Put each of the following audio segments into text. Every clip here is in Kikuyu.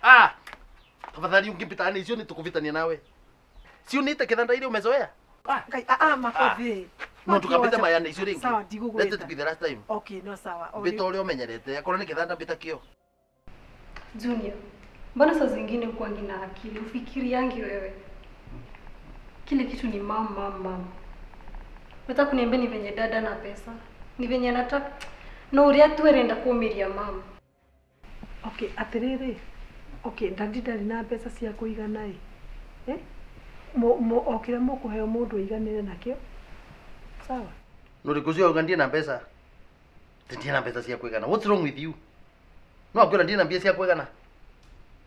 Ah! Tafadhali ungipitana icio nitukuvitania nawe. Si uniite kithanda ile umezoea? Ah, Ngai, ah, ah, makothi. No tukapita mayana icio ringi. Sawa, Let it ndigũgwĩta. be the last time. Okay, no sawa. O, Mbita uria umenyerete, akorwo ni kithanda mbita kio. Junior, mbona saa zingine hukuangi na akili? Ufikiriangi wewe. Kile kitu ni mam mam mam. Unataka kuniambia ni venye dada na pesa? Ni venye anataka no uria tu arenda kuumiria mam. Okay, atĩrĩrĩ. Okay, ndadi ndarĩ na mbeca cia kũigana ĩ. Eh? O kĩrĩa mũkũheo mũndũ aiganĩre nakĩo. Sawa? Nuri kucio auga ndie na mbeca. Ndie na mbeca cia kuigana. What's wrong with you? No akwira ndie na mbia cia kuigana.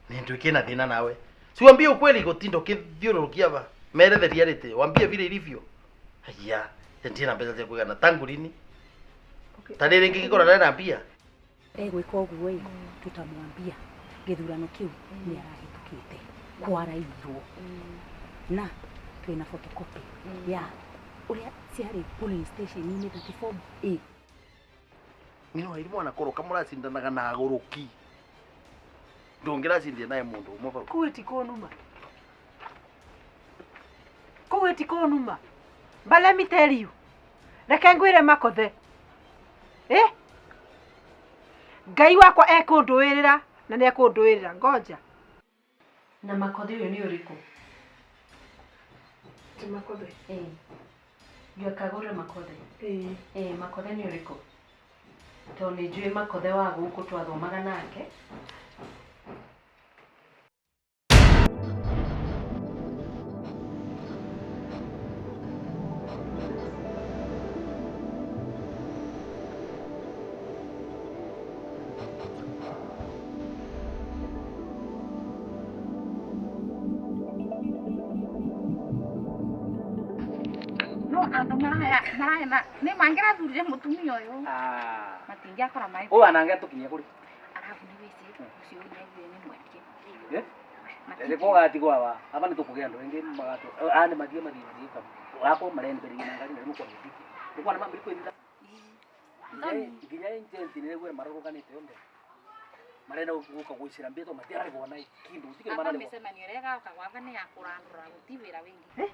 Ni nduike na thina nawe. Si wambie ukweli gutindo kithiururukia ba. Mere the reality. Wambie vile ilivyo. Haya, ndie na mbeca cia kuigana tangu lini? Okay. Ta rĩrĩ ngĩgĩkorwo ndarĩ na mbia. Egwĩka ũguo ĩ, tũtamwambia gĩthurano kĩu nĩ arahĩtũkĩte kwarairwo na twĩna photocopy ya ũrĩa ciarĩ polling station-inĩ 34A. Nino wairimu anakoroka mũracindanaga na agũrũki. Ndũngĩracindia naye mũndũ ũmwe bau. Kũu ĩti kũnuma. Kũu ĩti kũnuma. But let me tell you. Reke ngwĩre makothe. Eh? Ngai wakwa ekũndũĩrĩra na nĩ ekũndũĩrĩra. Ngoja. Na makothe ũyũ nĩ ũrĩkũ? Ti makothe. Ĩĩ. Ngiũkagũre makothe. Ĩĩ. Ĩĩ, makothe nĩ ũrĩkũ? Tondũ nĩ njũĩ makothe wa gũkũ twathomaga nake. No andå maraya nä mangärathurire må tumia å yå matingäakora maä Ũyũ anange tũkinye kũrĩ. arabu nä wä cä å cio nä nä mwendie Eh? Rĩrĩ gwatigwo aba, aba nĩ tũkũgĩa andũ aingĩ magatũ. Aya nĩ mathiĩ mathiĩ mathiĩ kamu. Gakwo marendereire na ngari na rĩmwe kwagĩthiki. Nĩkuona mambĩrĩria kwĩthitha. Nginya agent nĩ rĩu marũrũnganĩte othe. Marenda gũka gũicĩra mbia tondũ matiararĩhwo na kĩndũ gũtirĩ aba mararĩhwo. mä cemanio ä rä a ĩgaoka gwaba nä ya kå randå ra gå ti wä ra wä ngä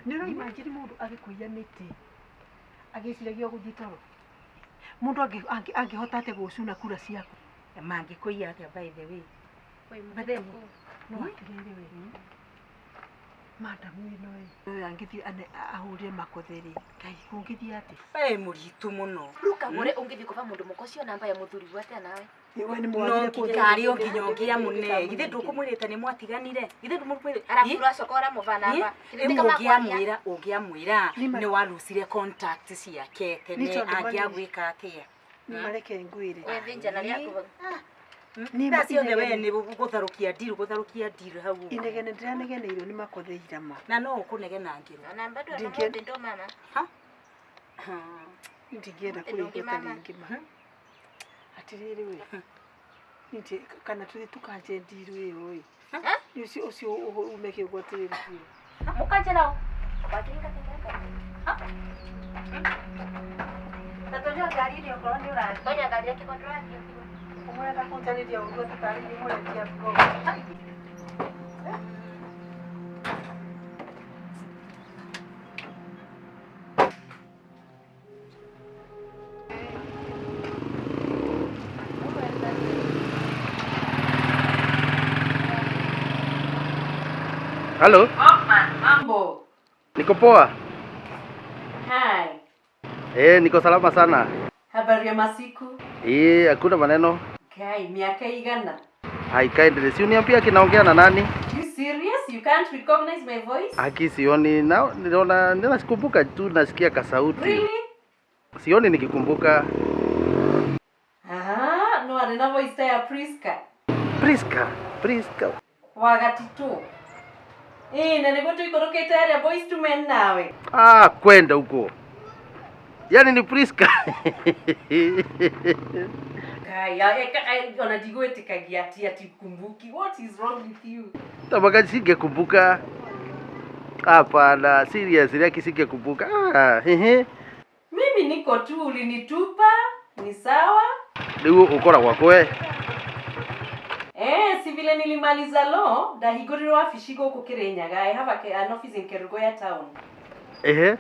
Nĩ ũraimagine mũndũ agĩkũiya mĩtĩ agĩciragia gũthiĩ toro. Mũndũ angĩhota atĩa gũcuna kura ciaku? Mangĩkũiya atĩa by the way? But then, No atĩrĩrĩ we. Madamu ĩno ĩ. Ũyũ angĩthiĩ ahũrĩre makothe rĩ. Ngai kũngĩthiĩ atĩa? Ĩ mũritũ mũno. Rukagure ungithi kuva mundu mukocio namba ya muthuri wate nawe. We nĩ No mwagire kũnjĩra. tarĩ o nginya ũngĩamũne. Githĩ ndũkũmwĩrĩte nĩ mwatiganire? Githĩ ndũmũkwĩrĩte? Arabu uracoka uramuva namba. Ũngĩamwĩra ũngĩamwĩra Nĩ ma- nĩ walucire contact ciake Nĩ tene tondũ mani- angĩagwĩka atĩa? Nĩ mareke ngwĩre. Wethinjana rĩaku hau. Nĩ Thaa ma- ciothe we inegene- nĩ gũtharũkia ndiru gũtharũkia ndiru hau ũguo. Inegene ndĩranegeneirwo nĩ makothe irama. Na no ũkũnegena ngĩrwo. Ona bado Ndingĩ- ana ndo mama. Ndingĩenda Ndũngĩ kũrĩithio ta mama. rĩngĩ ma. Atĩrĩrĩ we. Ningĩ kana tũthiĩ tũkanjie ndiru ĩyo ĩ. Nĩ ũcio ũcio ume kĩgwatĩrĩra biũ. Mukanje nao. Wakinga tinga. Na tonya ngari-inĩ okorwo nĩ ũrathiĩ. Tonya ngari yake kwa ndurathi. Ũmũrenda kũnjarĩria ũguo atĩ tarĩ niĩ mũrendia ngoro. Halo, Mambo. niko poa. Hi. Eh, niko salama sana. Habari ya masiku? Eh, hakuna maneno. Kai, miaka igana. Haikaendelee. Si uniambia kinaongea na nani? You serious? You can't recognize my voice? Haki sioni na niliona nasikumbuka tu nasikia kasauti. Really? Sioni nikikumbuka. Ah, no arĩ na voice ta ya Priska. Priska, Priska. Wa gatitũ. Ĩĩ, na nĩguo tũikũrũkĩte area boys to men nawe. Ah, kwenda huko. Yaani ni Priska. Kai, ona ndigwĩtĩkagia ati ati kumbuki. What is wrong with you? Tabaka singekumbuka. Hapana, seriously yake singekumbuka. Ah, ehe. Mimi niko tu, ulinitupa, ni sawa. Rĩu ũkoragwo kũ we? Eh, si vile nilimaliza law, ndahingũrirwo wabici gũkũ Kirinyaga. I have an office in Kerugoya town. Ehe.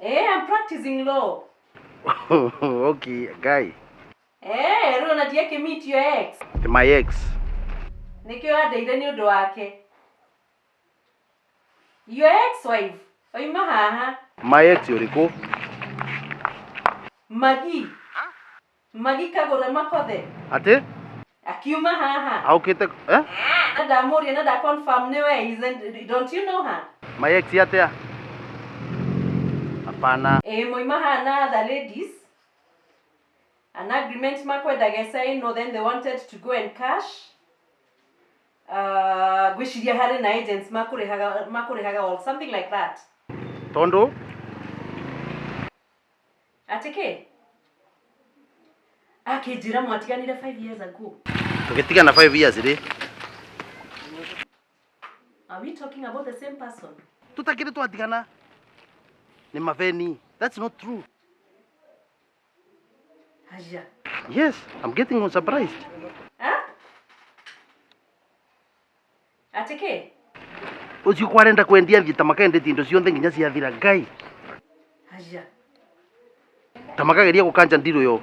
Eh, I'm practicing law. Okay, guy. Eh, rĩu ona ndiakĩmeet your ex. My ex. Nĩkĩo andeire nĩ ũndũ wake. Your ex-wife oima haha. My ex ũrĩkũ? Magi. Magi kagũra makothe. Atĩ? Akiuma haha. Aukĩte eh? Na ndamũria na nda confirm nĩ we isn't, don't you know her? My ex atĩa? Hapana. Eh, moima haha na other ladies. An agreement makwendaga ĩcainwo, then they wanted to go and cash. Ngwĩciria harĩ na agents makũrĩhaga or something like that. Tondũ? Atĩ kĩ? Akĩnjĩra mwatiganire 5 years ago. Tũgĩtigana 5 years rĩ. Are we talking about the same person? Tũtakĩrĩ twatigana. Nĩ maveni. That's not true. Haya. Yes, I'm getting surprised. Ha? Atĩ kĩ? Ũcio kwarenda kwendia thiĩ ta makendetie indo ciothe nginya ciathira Ngai. Haya. Ta makageria gũkanja ndirũ yo.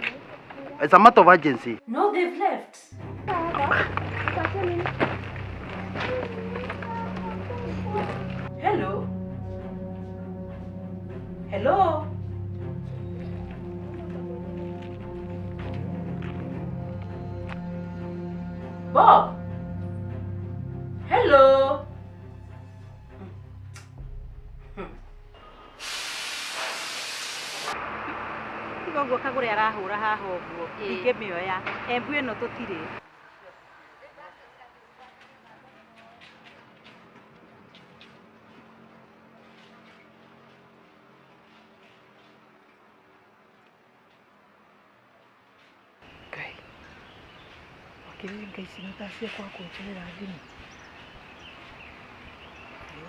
It's a matter of urgency. No, they've left. Hello? Hello? Bob? Hello? Tiga ũguo kagũre arahũra haha ũguo ndingĩmĩoya embu ĩno tũtirĩ. Ngai wakĩrĩre ngai ici na thaa ciakwa kũnjoera thimũ.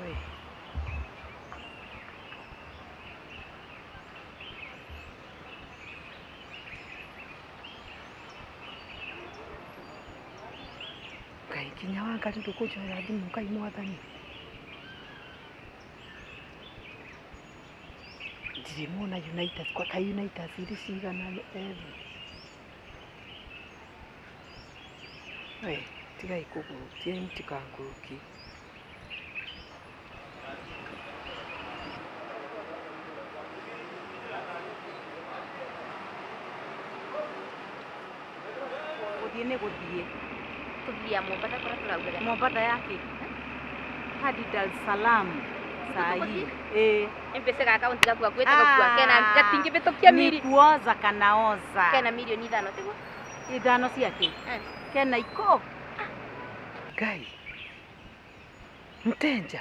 We. Ngai kinya wangari ndũkũnjoera thimũ Ngai mwathani. Ndirĩ mona Unitas kwa kai Unitas irĩ cigana ethĩ. We tigai kũgũrũkia mũtikangũrũkie. Gũthiĩ nĩ gũthiĩ. Tũthiĩ Mombatha kũrĩa tũraugaga. Mombatha yake hadi Dar es Salaam saa hii. Eh. M-Pesa ga akaunti gaku gakuĩte gakua kena gatingĩhĩtũkia Ni kuoza kanaoza. Kena milioni 5 tiguo? 5 ciake. Kena iko. Ngai. Mtenja.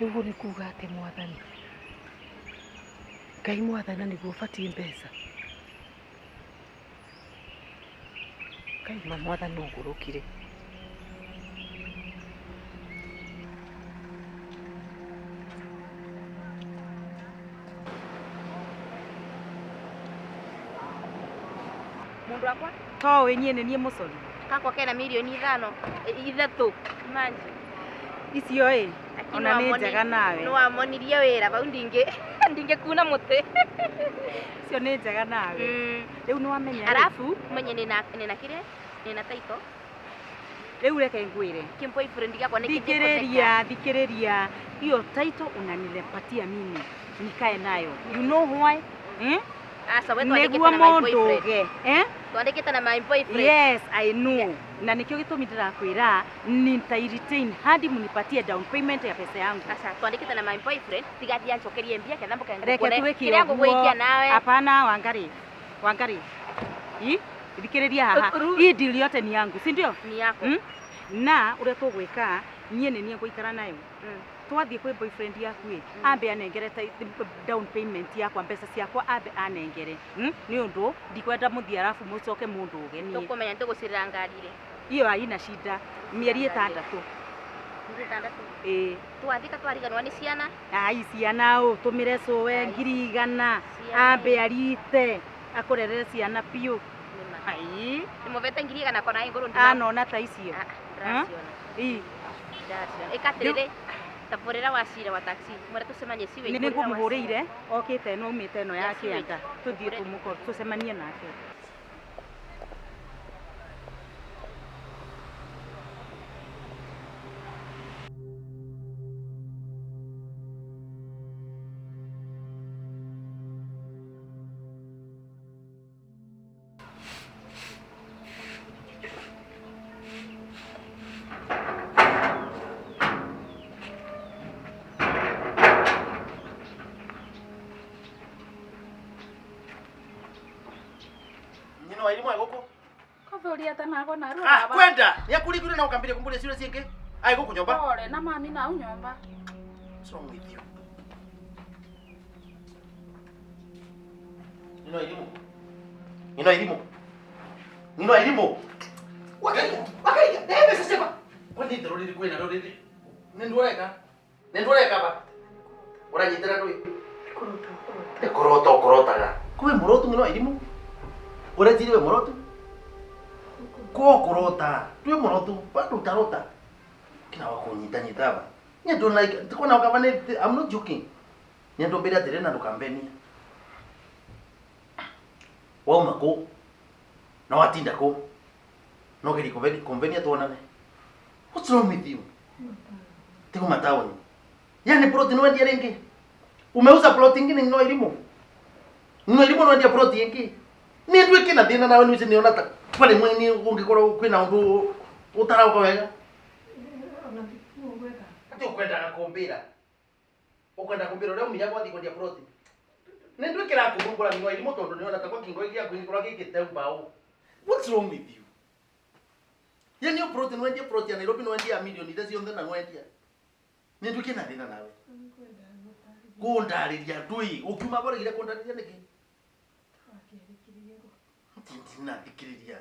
Ũguo nĩ kuga atĩ mwathani Ngai mwathani nĩguo ũbatiĩ mbeca. Ngai ma mwathani ũngũrũkire. Mundu wakwa To niĩ nĩ niĩ mũcori. Kakwa kena milioni 5 3 imagine. Icio ĩ ona nĩ njega nawe. Nĩ wamonirie wĩra bau ndingĩkuna mũtĩ. Icio nĩ njega nawe. Rĩu nĩ wamenya. Arabu menye nĩna kĩrĩa nĩna title. Rĩu reke ngwĩre. Kim boyfriend yakwa nĩ Thikĩrĩria, thikĩrĩria. Hiyo title unanilepatia mimi nikae nayo. You know why? Eh? Asa we twandĩkĩte na my boyfriend. Eh? Twandĩkĩte na my boyfriend. Yes, I know. Na nikio gĩtũmi ndĩrakwĩra nita retain hadi munipatie down payment ya pesa yangu. Asa twandĩkĩte na my boyfriend tigathia ncokerie mbia ketha mboka Reke tuwĩke kĩrĩa ngũgwĩkia nawe. Hapana, Wangari. Wangari. I thikĩrĩria haha. Hii deal yote ni yangu, si ndio? Ni yako. Na ũrĩa tũgwĩka niĩ nĩ niĩ ngũikara nayo. Twathiĩ kwĩ boyfriend yaku ĩ ambe anengere down payment yakwa mbeca ciakwa ambe anengere nĩ ũndũ ndikwenda mũthiĩ arabu mũcoke mũndũge niĩ. Tũkũmenya nĩtũgũcirĩra ngari rĩ. Hiyo haina shida. Mieri 6. Ngiri 6. Ĩĩ. Twathika twariganwa nĩ ciana. Ai ciana ũtũmĩre cũwe 100,000 ambe arite akũrerere ciana biũ. Ai. Nĩmũvete 100,000 kona ingũrũ Anona ta icio. Ndĩraciona. Ĩ. Ndĩraciona. Ĩka atĩrĩrĩ, taburĩra wa cira wa taxi mwĩre tũcemanie siwe. Nĩ ngũmũhũrĩire okĩte ĩno aumĩte ĩno ya kĩanda tũthiĩ tũmũkore tũcemanie nake. Ah, kwenda. Nyakulikure na ukambire kumbule sio sienge. Ai guku nyomba. Pole na mami na unyomba. What's wrong with you? Nino elimu. Nino elimu. Nino elimu. Wakaiga, wakaiga. Nebe sasa. Kwani ndorori kwina ndorori. Nindureka. Nindureka ba. Uranyitira ndui. Kurota, kurota. Kurota kurotaga. Kwe murotu nino elimu. Urajiri we murotu. Ko kurota. Twe murotu, bado utarota. Kina wakunyita nyita ba. Nyendo like tikona ukavane I'm not joking. Nyendo mbere atire na ndukambenia. Wauma ko. Na watinda ko. No geri konvenia tuonane. What's wrong with you? Tiko mataoni. Yani plot ni wendia ringi. Umeuza plot ingine no elimu. No elimu no wendia plot ingi. Ni ndwike na thina nawe ni niona ta pale mwini ungikorwo kwina undu utarauka wega. Ona ndikuwega. Ati ukwendaga kumbira. Ukwenda kumbira uria umira gwathi kwendia plot. Ni ndwikira kurumbura no elimu tondu niona ta kwa kingo igia kwingikorwo gikite mbao. What's wrong with you? Yani yo plot ni wendia plot ya Nairobi ni wendia milioni iria cionthe na wendia. Ni ndwike na thina nawe. Kundariria ndui ukiuma boregire kundariria niki? Ndina thikiriria.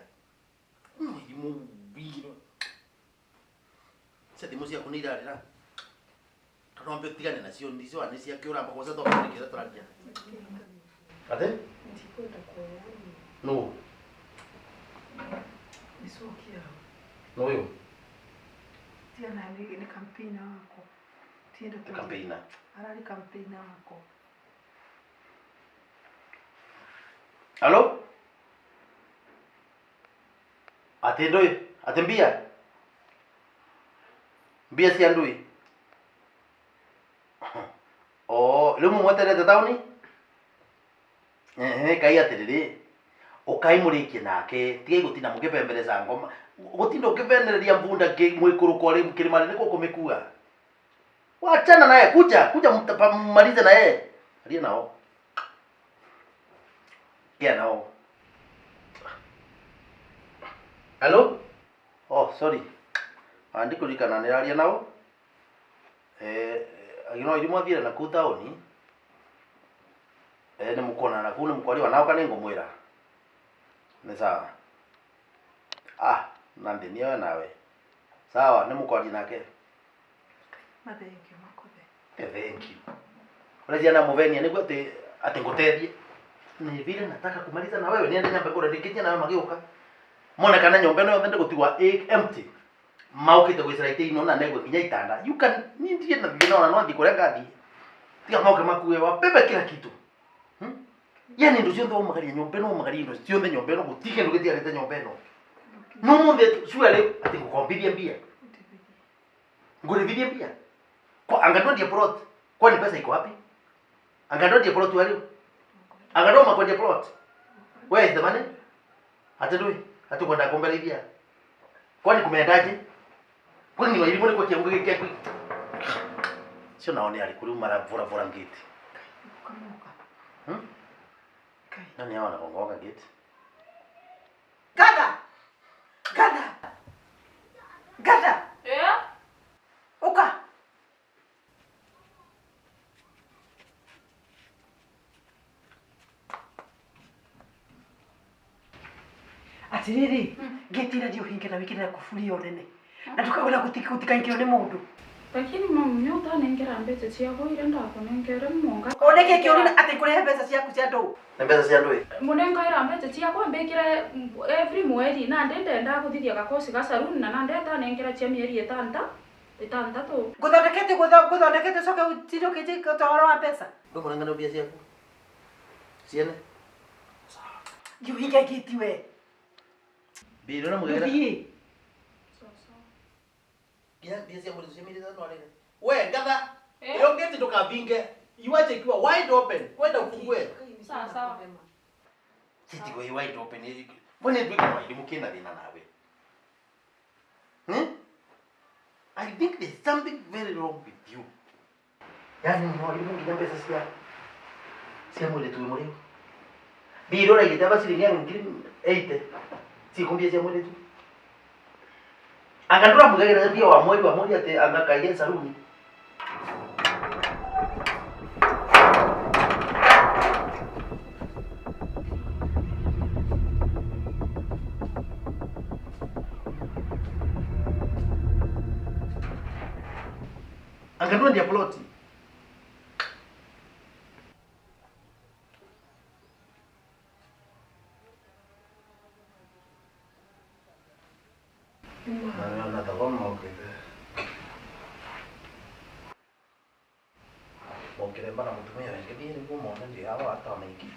Mwirimu wiro. Cia thimu ciaku nĩ irarĩra. Tondũ wambe ũtigane nacio ndicio nĩ ciake ũramba kwanza twambĩrĩrie kĩrĩa tũraria. Ate? Ndikwenda kuoya. Nũ? Nicokia. Nũ ũyũ? Tiana nĩ campaigner wakwa. Tienda Nĩ campaigner. Ararĩ campaigner wakwa. Halo? Ati ndui? Ati mbia? Mbia cia ndui? Oh, rĩu mũmweterete taũni? Ehe, kai atĩrĩrĩ, ũkai mũrĩkie nake, tigai gũtinda mũkĩbembereza ngoma. Gũtinda ũkĩbenereria mbunda mwĩkũrũko rĩ kĩrĩma nĩ kũmĩkua. Wachana naye, kuja, kuja mmalize na yeye. Aria nao. Kia nao. Hello? Oh, sorry. Andikuririkana nĩraria nao. Agino irimũ athire na kuu taũni. Nĩ mũkuonana kuu nĩ mũkwariwa nao kana nĩngũmwĩra. Nĩ sawa. Ah, na nthĩ we nawe. Sawa, nĩ mũkwaria nake. Mathengio makothe. Thank you. Ũreciria na mũvenia nĩguo atĩ atĩ ngũteithie. Ni vile nataka kumaliza na wewe niende nyambe kũrĩa ndĩkĩtie nawe magĩũka. Mone kana nyũmba ĩno yothe ndĩgũtigwa empty. Maũkĩte gwĩcera itĩ ino na negwe nginya itanda. You can ni ndiye na thĩna ona no thiĩ kũrĩa ngathiĩ. Tiga moke makue wabebe kila kitu. Yani indo ciothe ũmagaria nyũmba ĩno ũmagaria indo ciothe nyũmba ĩno gũtirĩ kĩndũ gĩtigarĩte nyũmba ĩno. No mũthĩ surely atĩ ngũkombithie mbia. Ngũrĩthithie mbia. Kwa angadwa ndiye plot. Kwani pesa iko wapi? Angadwa ndiye plot wale. Angadwa makwendia plot. Where is the money? Ati ndui? Ati kwenda kumbeleithia. Kwani kumeendaje? Kwani ni wairimu ni kwa kiangu gĩkĩ kwi. Sio naone ali kuri mara vura vura ngeti. Nani hawa wanagonga gate? Gada! Gada! Gada! Yeah? Uka! Atiriri, gate ira ndiũhinge na wĩkĩre na kuburi ĩyo nene. Na ndukagura gutikaingirwo ni mundu. Lakini mami nĩ ũtanengera mbeca ciakwa iria ndakunengera monga. Oneke kiuru ati kurehe mbeca ciaku cia ndu. Nĩ mbeca cia ndũ? Munengaira mbeca ciakwa mbikire every mweri na ndendenda guthithia gakosi ga saruni na ndetanengera cia mieri itantatu. Nguthondekete nguthondekete coke utinde ukijika ũhoro wa mbeca. Ndũkũnengana mbia ciaku. Ciene. Ngiuhinga ngĩti we. Mbia na mugera. Thiĩ. Nginya mbia cia mweri cia mĩeri ĩtano arĩre. We ngatha. Iyo gate ndũkavinge. Iwache ikiwa wide open. Kwenda ufungue. Sawa sawa. Sitigo i wide open. Mbona ndwika wairimu kina thina nawe. I think there's something very wrong with you. Yani ni wairimu nginya mbeca cia mweri tu mũrĩu. Mbia ũraigĩte aba ciringi ngiri 80. Cikumbia cia mweri tu. Anga ndũramũgagĩra mbia wa mweri atĩ anga kaiye saruni. Anga ndũrendia ploti. Mokiremba na mutumia wake thiĩ nĩguo mone ndĩrawa atamaingĩ.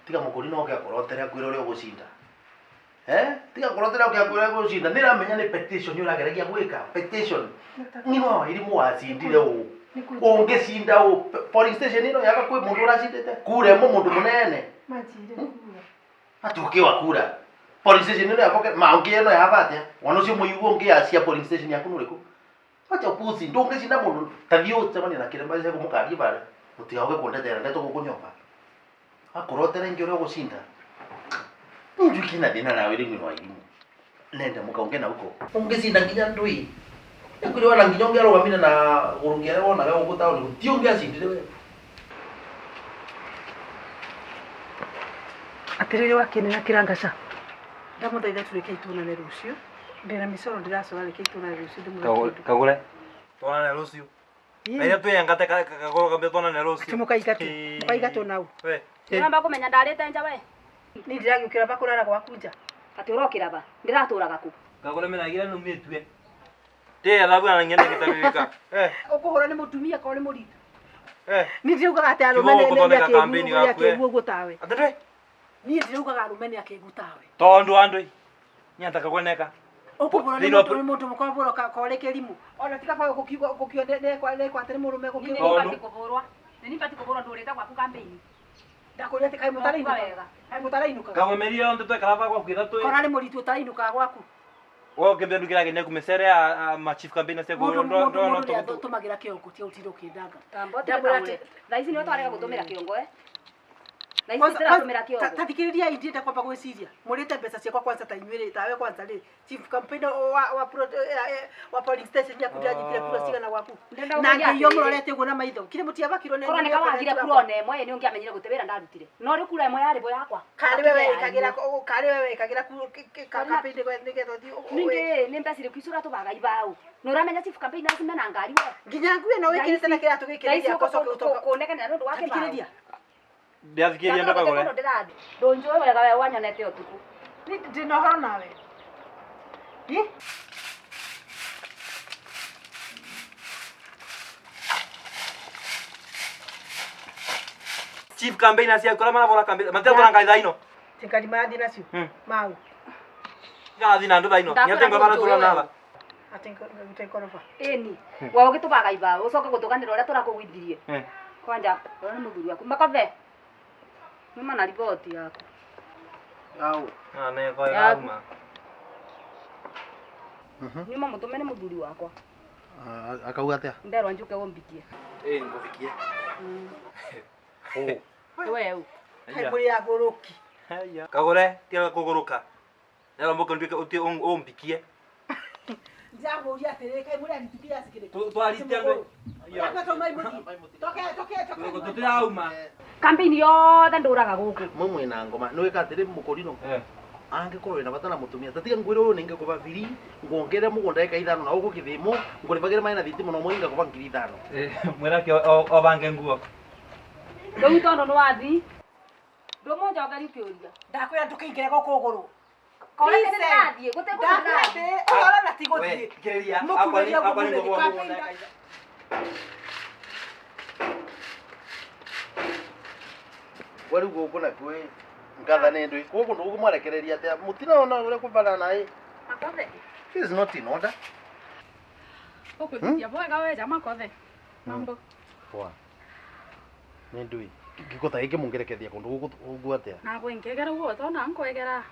Tiga mũkũri no oke akũrotere akwĩre ũrĩa ũgũcinda. Tiga kũrotera oke akwĩre ũrĩa ũgũcinda. Nĩramenya nĩ petition ũrageragia gwĩka. Petition. Ng'ino wa Wairimu wacindire ũũ. Ũngĩcinda ũũ. Polling station ĩno yaga kwĩ mũndũ ũracindĩte. Kura ĩmwe mũndũ mũnene. Manjire kura. Atĩ ũkĩwa kura. Polling station ĩno yakwa ma ũngĩ ĩno yahaba atĩa? Mwana ũcio mũigua ũngĩ acia polling station yaku nĩ ũrĩkũ? Wacha upuzi, ndũngĩcinda mũndũ ta thiĩ ũcemanie na kĩremba cia kũmũkaria bare. Mũtigaũke kũndetera ndeto gũkũ nyũmba. Akũrotere ingĩ ũrĩa ũgũcinda. Njui kina thĩna nawe rĩu nĩ Wairimu. Nenda mũkaonge na huko. Ũngĩcinda nginya ndũi. Nĩkwĩrĩ ona nginya ũngĩarũgamire na gũrũkia arĩa wonaga gũkũ taũni gũtirĩ ũngĩacindire we. Atĩrĩrĩ wakenera kĩrangaca. Ndamũthaitha tũreke tuonane rũciũ. Ndĩna mĩcoro ndĩracora reke tuonane rũciũ ndĩmũhe kĩndũ. Kagure. Tuonane rũciũ. Na iria twĩyangate kagũrũ kambia tuonane rũciũ. Atĩ mũkaigatwo. Mũkaigatwo nau. We. Nĩũramba kũmenya ndarĩte nja we. Niĩ ndĩragĩũkĩra ba kũrara gwaku nja. Atĩ ũrokĩra ba? Ndĩratũraga kũ? Kagũre mĩragĩra nĩumĩtue. Tĩya thabu na ng'ende gĩtabĩka. Ũkũhũra nĩ mũtumia korwo nĩ mũritũ. Niĩ ndĩraugaga atĩ arũme nĩ akĩgu ũguo tawe. Atĩ ndũĩ? Niĩ ndĩraugaga arũme nĩ akĩgu tawe. Tondũ andũ nyataka kuoneka. Ũkũhũra nĩ mũndũ nĩ mũndũ mũkobũro korĩ kĩrimũ. Ona tiga ba gũkio nekwa atĩ nĩ mũrũme gũkio. Nĩ nibatiĩ kũhũrwa. Nĩ nibatiĩ kũhũrwa ndũrĩte gwaku kambĩini. Ndakũria atĩ kaĩ mũtarainũkaga. Kaĩ mũtarainũkaga. Kagũmeria yonthe twekara ba gwaku ithatũ. Kora nĩ mũritũ ũtarainũkaga gwaku. Wewe ũkĩambia ndugĩra gĩne kũmĩcere ya ma chief campaign cia Mũndũ mũndũ ũrĩa tũmagĩra kĩongo tiga ũtinde ũkĩndanga. Ndamwĩra atĩ thaa ici nĩwe twarega gũtũmĩra kĩongo eh. Thaa ici tũratũmĩra kĩongo. Ta thikĩrĩria indienda kwamba gwĩciria. Mũrĩte mbeca ciakwa kwanza ta inyuĩ tawe kwanza rĩ. Chief campaign wa polling station yaku ndĩranyitire kura cigana gwaku. Na ngĩiywo mũrorete ũguo na maitho. Kire mũtiabakirwo nĩ Korwo nĩ kawagire kura ona ĩmwe nĩ ũngĩamenyire gũte wĩra ndarutire. No rĩu kura ĩmwe yarĩ bo yakwa. Karĩ wewe wĩkagĩra karĩ wewe wĩkagĩra campaign nĩgetha ũthiĩ. Ningĩ nĩ mbeca irĩkũ icio ũratũbaga ibaũ? Na ũramenya chief campaign acio mena ngari we. Nginya nguo ĩno wĩkĩrĩte na kĩratũ gĩkĩ Thaa ici ũkũnegenera nĩ ũndũ wa kĩbaũ. Thikĩrĩria. Ndiathikĩrĩria ndũkagũre. Ndũnjũĩ wega we wanyonete ũtukũ. Ndĩna ũhoro nawe. Chief campaign acia kura marabora campaign matiratwara ngari thaa ino. Ti ngari marathiĩ nacio? Mau. Ngarathiĩ na andũ thaa ino. Nginya tengwa maratũra naba. Atĩ ngũte ngoroba. Ĩni. We ũgĩtũbaga ibaũ ũcoke gũtũganĩra ũrĩa tũrakũgũithirie. Kwanja ũrĩa nĩ mũthuri waku. Makothe. Nĩma na riboti yaku. Au. Ah ne kwa yauma. Nyuma mũtũme nĩ mũthuri wakwa. Akauga atĩa? Nderwa njũke ũmbikie. Ĩĩ ngũbikie. We ũ. Kaĩ mũrĩ agũrũki. Kagũre tiga kũgũrũka. Nderwa mbũke nduĩke ũtie ũmbikie. Ndĩrakũria atĩrĩrĩ kaĩ mũrĩ aritu kĩraci kĩrĩkũ? Twarite andũ. Toke toke toke. Tũtirauma. Campaign yothe ndũraga gũkũ. Mwe mwĩna ngoma. Nĩ wĩka atĩrĩ mũkũrinũ. Angikorwo wina bata na mutumia tatiga ngwire uyu ninge kuba biri nguongerere mugunda eka ithano na ugu kithimo nguribagire mai na thitima no mwinga kuba 5,000. Mwirake obange nguo. Riu tondu ni wathi ndumunjongeri ukiuria. Ndakwira ndukiingire guku uguru. Kore ni ndathie guti Ndakwira ũhoro na ti guthie. Kiriria Mũkuhĩrĩria akwa ni mũkuhĩrĩria ngũbwa campaign. mugunda. Wari guku na kwe ngatha ni ndui koguo ndu mwarekereria atia mutina ona uria kubana nae. Makothe. This is not in order. Ukwithia bwega weja makothe. Mambo. Poa. Ni ndui gikota giki mungirekethia kundu guku uguo atia? Nagwe nkegera uguo tona nkwegera.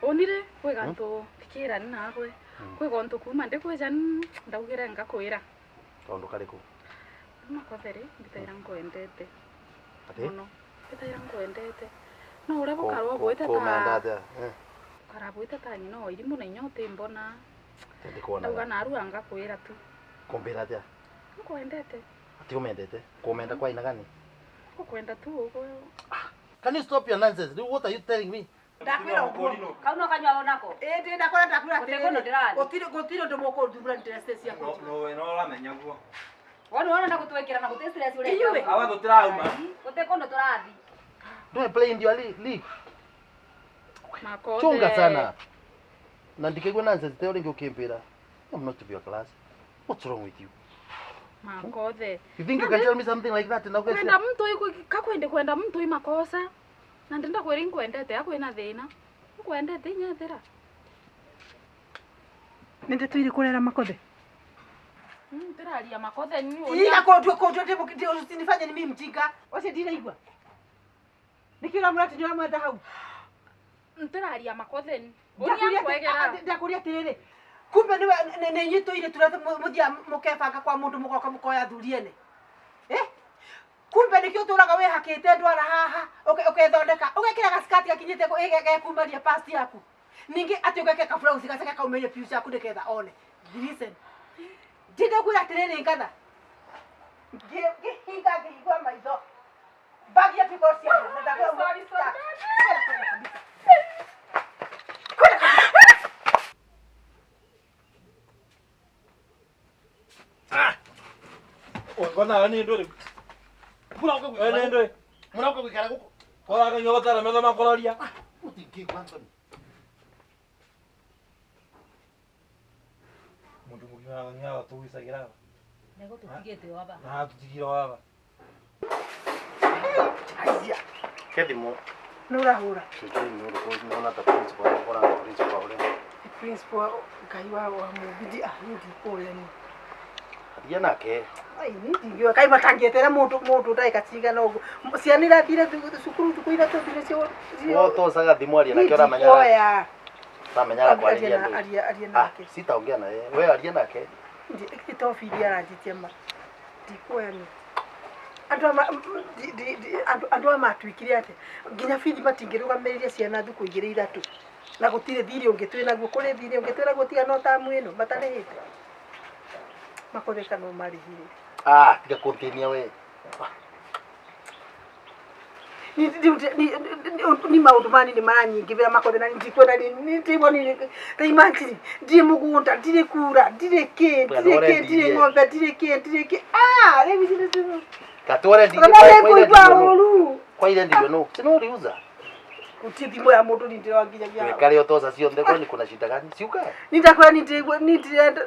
Onire kwi gantu tikira ni nagwe. Kwi gontu kuma ndikwija ndaugire ngakwira. Kaundu kariku? Makothe ri mbitaira nkwendete. Ati? Muno. Mbitaira nkwendete. No uria bukarwo bwite Kumenda ta atia? karabwite ta nyina wa irimu na inya utimbona. Ndikuona. Ndauga narua ngakwira tu. Kumbira atia? Nkwendete. Ati umendete? Kumenda kwa aina gani? Ukwenda tu uguo. Can you stop your nonsense? What are you telling me? Ndakwira uguo. Kau no kanyua onako. Ĩĩ ndĩ ndakora ndakwira Gũtirĩ kũndũ ndĩrathiĩ. Gũtirĩ gũtirĩ ũndũ mũkũnduthũra interest ciakwa. No no uramenya guo. Wona wona gutwikira na guti stress uria. Inyuĩ. Awa tutirauma. Guti kundu turathi. Do I play in your league? Makothe. Chunga sana. Na ndikigwe nonsense teo ringi ukimbira. I'm not to be your class. What's wrong with you? Makothe. You think you can tell me something like that na Kwenda muntu kakwende kwenda muntu imakosa. Na ndinda kwiri nkwendete akwina thina. Nkwendete inyethera. Nĩ ndĩtũire kũrera makothe. Ndĩraria makothe ni Ila kondua kondua ndĩ usinifanye ni mimi mjinga. Wace ndiraigua. Nĩkĩ ũramwĩra atĩ nĩũramwenda hau? Ndĩraria makothe ni. Uria nkwegera. Ndakũria atĩrĩrĩ. Kumbe nĩwe nĩ inyuĩ tũire tũrĩa mũthiaga mũkebanga kwa mũndũ mũgoka mũkoya athuri ene. Eh? Kumbe nĩkĩo ũtũraga wĩhakĩte ndwara haha ũkethondeka ũgekĩra gaskati gakinyĩte gekumaria past yaku. Ningĩ atĩ ũgekĩra kaburausi gacoke kaumĩrie piu ciaku nĩgetha one. Listen. Ndindakwĩra atĩrĩrĩ ngatha. Ngĩhinga ngĩhingũra maitho. Bagi ya pico cia na ndakwĩra Sorry, sorry. Ngona ni nduri. Murauka Ni nduri. Murauka gwikara guku. Kora kanyua gotara metho makororia. Utingĩigua Anthony. Mundu mugima nyawa tuicagira. Nĩgũtũtigĩte waba. Na tutigire waba. Aya. Kethimo. Nĩ ũrahũra. Sijui ni ũrĩkũ nĩona ta principal ũkora na principal ũrĩa. Principal Ngai wa mũmbindi ah niĩ ndikũũria niĩ. Aria nake. Ai niĩ ndingiũa kaĩ matangĩetera mũndũ mũndũ ndagĩka cigana ũguo. Ciana irathire cukuru thukũ ithatũ thire cio. Wotocaga thimũ aria nake ũramenya. Ndikuoya. Ũramenya kwarĩria andũ. Aria aria Ah, nake. sitaongea na yeye. Wewe aria nake. Ndĩ to bithi aranjĩtie ma. Ndikuoya niĩ. Andũ andũ aya matuĩkire atĩa nginya bithi matingĩrũgamĩrĩria ciana thukũ igĩrĩ ithatũ na gũtirĩ thirĩ ũngĩ twĩ naguo kũrĩ thirĩ ũngĩ twĩ naguo tiga no tamu ĩno matarĩhĩte makotheka no marĩhire. Ah, tiga kũntinia we. Ni maũndũ mani nĩ maranyingĩrĩra makothe na ndikwenda ndĩmbo ta imagine ndirĩ mũgũnda ndirĩ kura ndirĩ kĩ ndirĩ kĩ ndirĩ ng'ombe ndirĩ kĩ ndirĩ kĩ ah rĩu ici nĩ Katware ndire Ona nĩngũigua ũru. kwa ile ndivyo no. Sino uliuza. Gutirĩ thimũ ya mũndũ ni ndĩroa nginyagia hau. Wekare otoca cionthe kwani kuna shida gani? Siukae. Ni ndakwĩra ni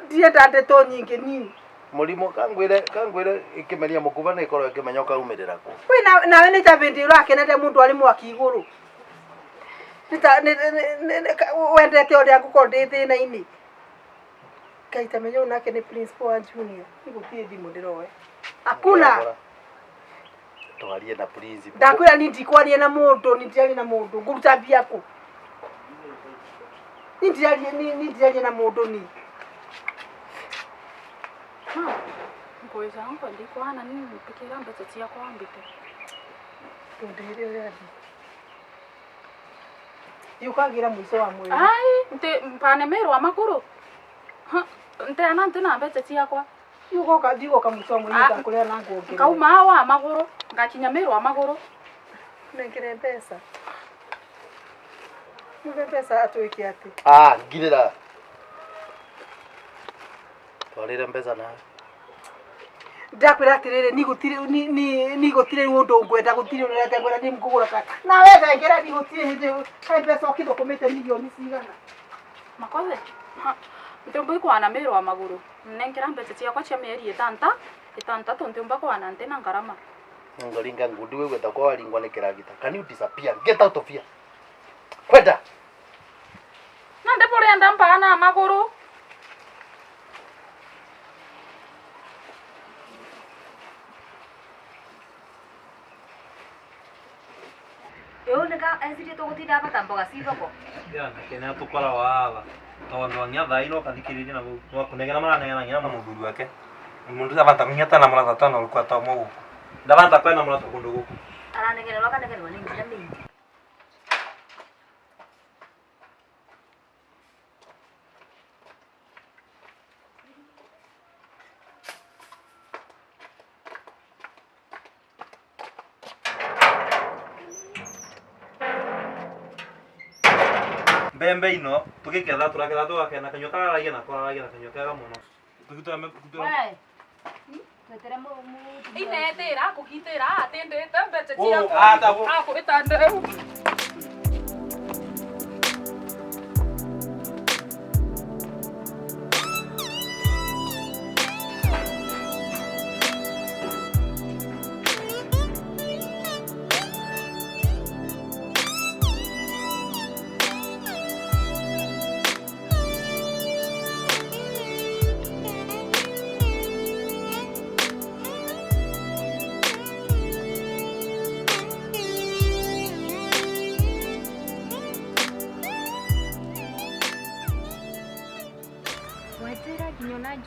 ndirenda ndeto nyingĩ ni. Mũrimũ kangwire kangwire ikimeria mũkuba nĩ ĩkorwo ĩkĩmenya ũkaumĩrĩra kũ. We nawe nĩ ta bĩndĩ ũrakenete mũndũ arĩ mwaki igũrũ. Nĩ ta wendete ũrĩa ngũkorwo ndĩ thĩna-inĩ. Ngai ta menya ũyũ nake nĩ principal wa junior. Ni gũtirĩ thimũ ndĩroya. Hakuna. Twarie na principal. Ndakwĩra ni ndikwaria na mũndũ, ni ndiraria na mũndũ, ngũruta mbia kũ? Ni ndiraria ni ndiraria na mũndũ ni. Ma, ngwĩca ngwendi kwana ni mpikira mbeca ciakwa mbite. Ndũndĩrĩre ũrĩa thiĩ. Yũkagĩra mũico wa mweri. Ai, nti mpane merwa makuru. Nte ana nti na mbeca ciakwa. Yũgoka ndigoka mũico wa mweri ngakũrĩa na nguongerere. Ngauma wa maguru, ngakinya merwa maguru. Nengere mbeca. Muve mbeca atwike ati. Ah, ngirira. Twarire mbeca nawe. Ndakwira atiriri ni gutire ni gutire undu ngwenda gutire urenda ngwenda ni ngugura ka. Na we thengera ni gutire hindi kai mbeca ukithukumite milioni cigana. Makothe. Ntiumba ikwana mĩĩrĩ wa magũrũ nengera mbeca ciakwa cia mĩeri ĩtandatũ ntiumba kwana nti na ngarama. Ngoringa ngundi wewe takwa walingwa ni kiragita. Can you disappear? Get out of here. Kwenda. Na ndipo renda mpana magũrũ. Yo nika esire tugutinda bata mboga cithoko. Ya kena tukora waba. Tondu ngia thai no kathikiriria na no kunegena maranegena ngia na muthuri wake. Mundu abanta kunyata na murata tano rukwa ta muguku. Ndabanta kwena murata kundu guku. Aranegererwa akanegererwa ni ngira mingi. Mbembe ino tukiketha turaketha tugakena kanyua kararagia na kararagia na kanyua kega muno. We. Twetere mu Inetira kugitira atindite mbeca ciakwa. Akubita ndeu.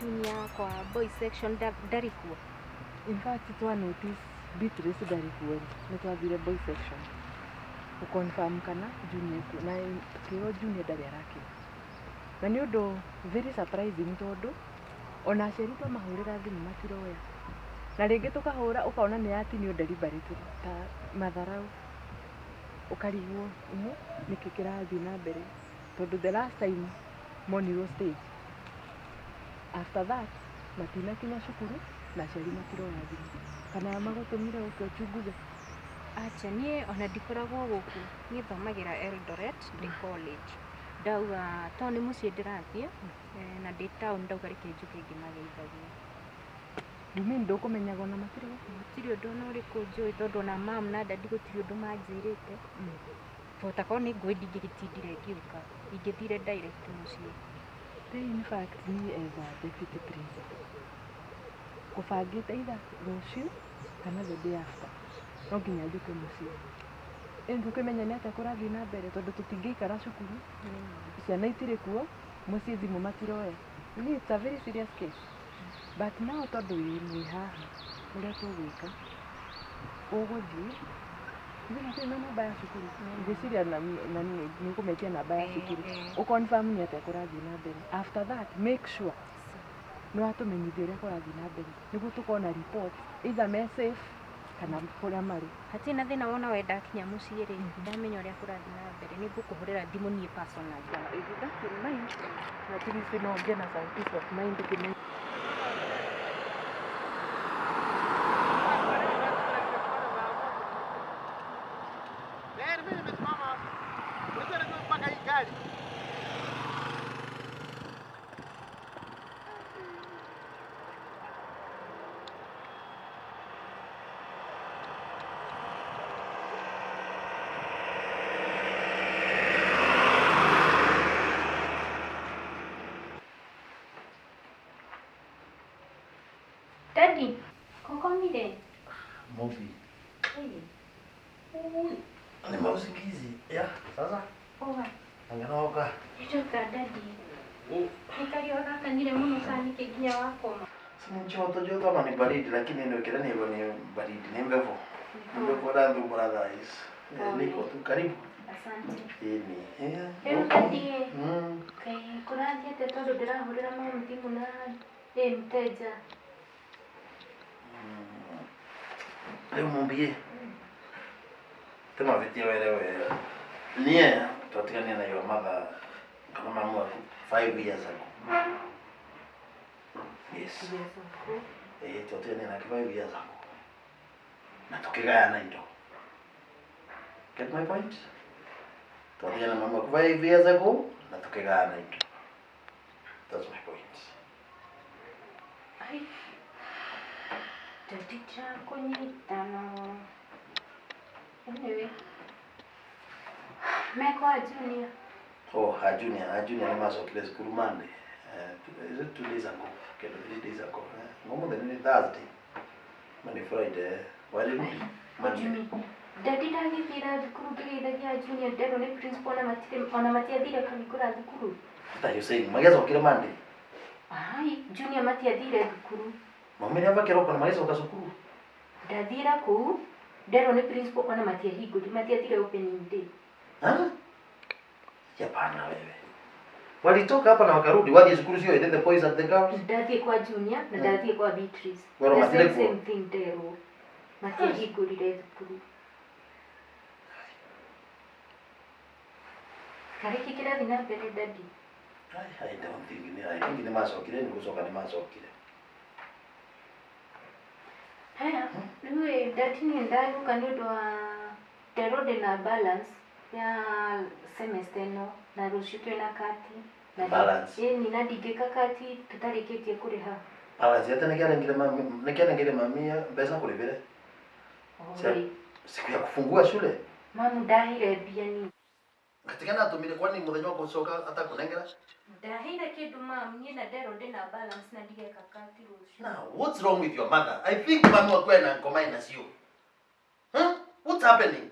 Junior kwa boy section ndari kuo. In fact twa notice Beatrice ndari kuo ni twathire boy section guconfirm kana Junior kuo na tukirwo Junior ndari arakinya. Na ni undu very surprising tondu ona aciari twamahurira thimu matiroya na ringi tukahura ukaona ni yatinio deliberately ta matharau ukarigwo niki kirathii na mbere tondu the last time monirwo stage. After that, matinakinya cukuru na aciari matiroya thimu kana magutumire uke uchunguze. Acha nie ona ndikoragwo guku nie thomagira Eldoret ndi college ndauga to ni mucii ndirathie na ndi town ndauga reke njuke ngimageithagia. You mean ndukumenyaga ona matiri guku? Gutiri undu ona uriku njui tondu ona mam na dadi gutiri undu manjirite. Bota korwo ni ngui ndingĩgĩtindire ngiũka ingĩthire direct mucii. In fact, me as a deputy principal, kubangite either rũciũ kana the day after no nginya njuke mũciĩ nĩtũkĩmenya nĩ atĩa kũrathiĩ na mbere tondũ tũtingĩikara cukuru ciana itirĩ kuo mũciĩ thimũ matiroya. It's a very serious case but now tondũ mwĩ haha ũrĩa tũgwĩka ũgũthiĩ ithuĩ na namba ya cukuru ngwĩciria nĩ ũkũmetia namba ya cukuru ũconfirm nĩ atĩa kũrathiĩ na mbere. After that make sure nĩ watũmenyithia ũrĩa kũrathiĩ na mbere nĩguo tũkona report either me safe kana kũrĩa marĩ. Hatirĩ na thĩna wona we ndakinya mũciĩ rĩ ndamenya ũrĩa kũrathiĩ na mbere nĩ ngũkũhũrĩra thimũ niĩ personally. With that in mind at least no ngĩe na some peace of mind ngĩmenya. Daddy, kokomire? Mobi. Ni mausingizi. Ya, sasa? Poa. Anganoka. Njoka daddy. Nikario gakanire muno sana nginya wakoma. Si joto joto ama ni baridi lakini ndio kila ni ni baridi ni mbevo. Mbevo da ndu brother is. Niko tu karibu. Asante. Ini. Rĩu daddy. Kai kũrathiĩ atĩa tondũ ndĩrahũrĩra mamu thimũ na ĩ mteja. Rĩu mumbie. Temavitie were wega. Nie Twatigania na your mother kana mamu waku 5 years ago. Yes. Eh, twatigania nake 5 years ago. Na tukigayana indo. Get my point? Twatigania na mamu waku 5 years ago na tukigayana indo. That's my point. Ai. Daddy kunyitana. Anyway. Mekwa Junior. Oh, ha Junior, ha Junior nĩ macokire cukuru Monday. Is it 2 days ago? Kendo 3 days ago. Ng'omothe nĩ Thursday. Monday, Friday. Walirudi Monday. Daddy ndagĩthira thukuru ngĩgeithagia Junior nderwo nĩ principal ona matirĩ ona matiathire kũhingũra thukuru. What are you saying? Magĩcokire Monday. Ai, Junior matiathire thukuru. Maumire ava kĩroko na magĩcoka cukuru. Ndathira kũu nderwo nĩ principal ona matiahingũri matiathire opening day. Ha? Hapana wewe. Walitoka hapa na wakarudi wathiĩ cukuru cio the boys and the girls. Ndathiĩ kwa Junior na ndathiĩ kwa Beatrice. Werwo The matirĩ same kuo. same thing nderwo. Matiahingũrire thukuru. Karĩki kĩrathiĩ na mbere daddy? I don't think ni I think nĩ macokire nĩ gũcoka nĩ macokire. Haya, rĩu ĩ daddy niĩ ndagĩũka nĩ ũndũ wa nderwo ndĩna balance ya semester ĩno na rũciũ twĩna kati. Na Balance. Ĩni na ndingĩka kati tũtarĩkĩtie kũrĩha. Balance yate nĩkĩanengire mami nĩkĩanengire mami mbeca kũrĩbĩre. Oi. Siku ya kufungua shule. Mamu ndaheire mbia ni. Katikana atumire kwani muthenya wa gũcoka atakunengera? Ndaheire kĩndũ mamu niĩ na nderwo ndĩna balance na ndigeka kati rũciũ. Now, what's wrong with your mother? I think mami waku ena ngoma ina cio. Huh? What's happening?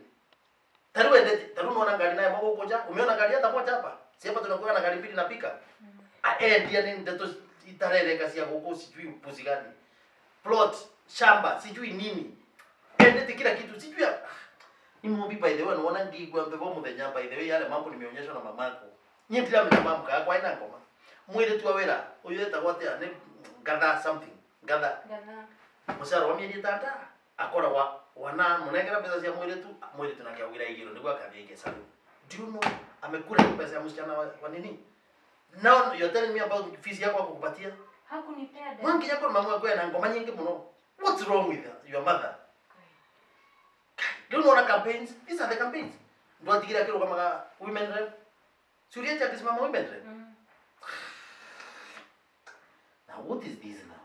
Taru endete, taru unaona ngari naye mwako huko ja? Umeona ngari hata moja hapa? Si hapa tunakuwa na ngari mbili na pika. Aendia ni ndeto itareleka cia guku sijui upuzi gani. Plot, shamba, sijui nini. Endete kila kitu sijui. Ni mumbi by the way unaona ngigwa mbebo muthenya by the way yale mambo nimeonyeshwa na mamako. Nyie ndiramenya mamu ka kwa ina ngoma. Mwire tu wera, uyu etagwo atia ni gather something. Gather. Gather. Mucara wa mieri itanda akoragwa wana munengera mbeca cia mwiritu nake augire igiro niguo akathie ige saluni. Do you know amekula hiyo pesa ya msichana wa nini? Now you're telling me about fees yako akukupatia? Hakunipea daddy. Mwangi yako mamu yako ena ngoma nyingi muno. What's wrong with your mother? Do you know campaigns? These are the campaigns. Ndo atigira kiro kama women rep. Suriacha akisimama women rep. Now what is this now?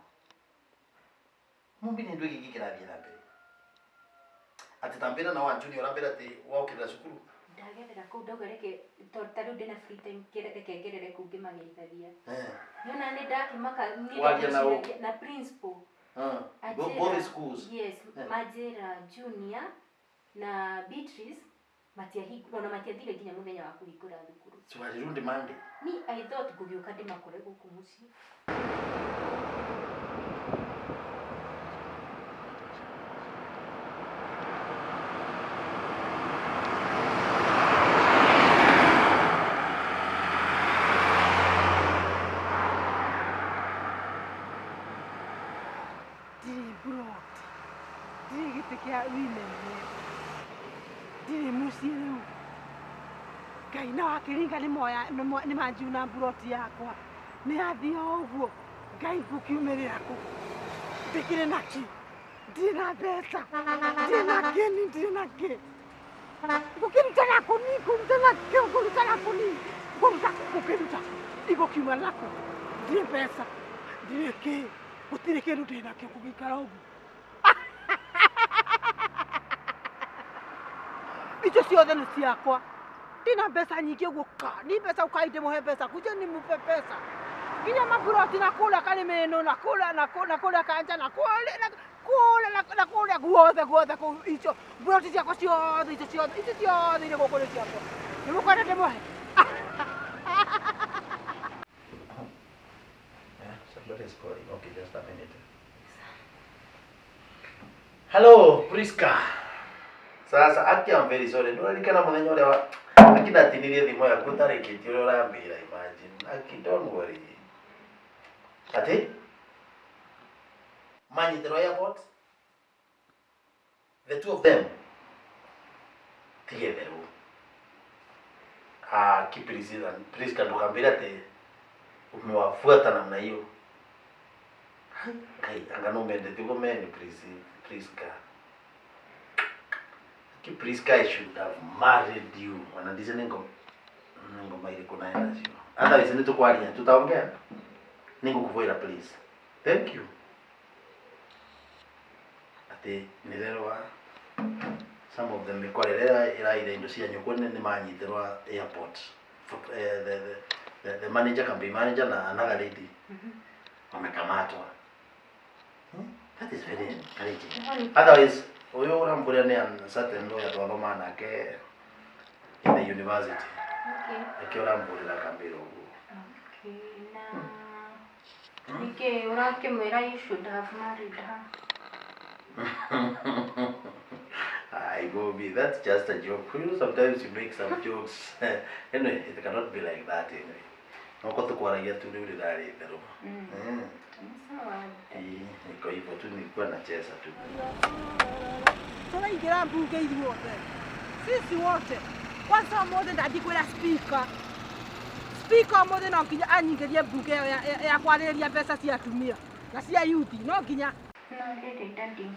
Mumbi ni ndu giki kirathie na mbere. Ati tambira na wa Junior ambira ati waukirira cukuru. Ndagerera kũu ndauga reke tondũ ta rĩu ndĩna free time reke ngerere kũu ngĩmageithagia. Nĩona nĩ ndakĩmaka niĩ Waria na ũ? ndeciragia na principal. Both schools. Yes, manjĩra Junior na Beatrice matiahingũra ona matiathire nginya mũthenya wa kũhingũra thukuru. So walirudi Monday. Ni I thought ngũgĩũka ndĩmakore gũkũ mũciĩ. Ndirĩ mburoti, ndirĩ gĩtĩ kĩa women rep, ndirĩ mũciĩ rĩu. Ngai na wakĩringa nĩ manjuna mburoti yakwa nĩ yathiĩ o ũguo. Ngai ngũkiumĩrĩra kũ? Ndĩkĩrĩ nakĩ? Ndirĩ na mbeca, ndirĩ na kĩni, ndirĩ na kĩ. Ngũkĩruta nakũ niĩ? Ngũruta nakĩ? Ngũruta nakũ niĩ? Ngũruta ngũkĩruta igũkiuma nakũ? Ndirĩ mbeca, ndirĩ kĩ, gũtirĩ kĩndũ ndĩ nakĩo ngũgĩikara ũguo. Icio ciothe nĩ ciakwa. Ndina mbeca nyingĩ ũguo ka, ni mbeca ukai ndĩmũhe mbeca, kuja nimupe pesa. Nginya maburoti na kũrĩa Karĩmĩnũ na kũrĩa na kũrĩa na kũrĩa Kanja na kũrĩa na kũrĩa na kũrĩa guothe guothe kũu icio buroti ciakwa ciothe icio ciothe icio ciothe irĩ gũkũ nĩ ciakwa. Nĩ mũkwenda ndĩmũhe? Yeah, somebody is calling. Okay, just a minute. Hello, Priska. Sasa aki I'm very sorry. Nũraririkana mũthenya ũrĩa aki ndatinirie thimũ yaku ũtarĩkĩtie ũrĩa ũrambĩra imagine. Aki don't worry. Ati? Manyitĩrwo airport? The two of them? Tigetherũ. Kiprisila Priska ndukambira ati umewafuata namna hiyo. Kai anga no mende tuko meni Priska. Ki Priska, I should have married you. Wanandise ningo maire kuna enda sio. Otherwise nitukwaria tutaongea. Ningo kuvoira please. Thank you. Ati nirerwa some of them mikwarerera iraire indo cia nyukwe ni manyitirwa airport. The manager can be manager na another lady. Wamekamatwa. That is very encouraging. Otherwise uyu uramburia ni certain lawyer twathoma nake in the university. Okay. Akio uramburira kambira uguo. Okay, na nike urakimwira you should have married her. I go be that's just a joke. You know, sometimes you make some jokes. Anyway, it cannot be like that anyway. Noko tukwaragia tu riu rirari itherũ. Sawa. Niko hivyo tu, nilikuwa nacheza tu. Tũraingĩra mbunge ithuothe. Sisi wote. Kwanza ũmũthĩ ndathiĩ kwĩra speaker. Speaker ũmũthĩ no nginya anyingĩrie mbunge ĩyo ya kwarĩrĩria mbeca cia atumia na cia youth no nginya. No rĩrĩ daddy.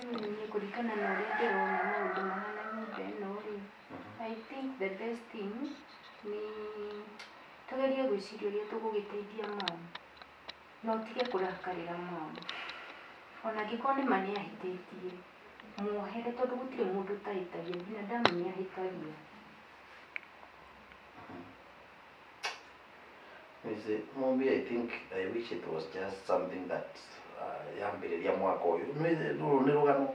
Rĩu niĩ kũringana na ũrĩa ndĩrona maũndũ mahana nyũmba ĩno rĩ, I think the best thing nĩ tũgerie gwĩciria ũrĩa tũgũgĩteithia mom. Na ũtige kũrakarĩra mom. Ona angĩkorwo nĩ ma nĩ ahĩtĩtie, muohere tondũ gũtirĩ mũndũ ũtahĩtagia, binadamu nĩ ahĩtagia. You see, Mumbi, I think I wish it was just something that yambĩrĩria mwaka ũyũ. Rũrũ nĩ rũgano.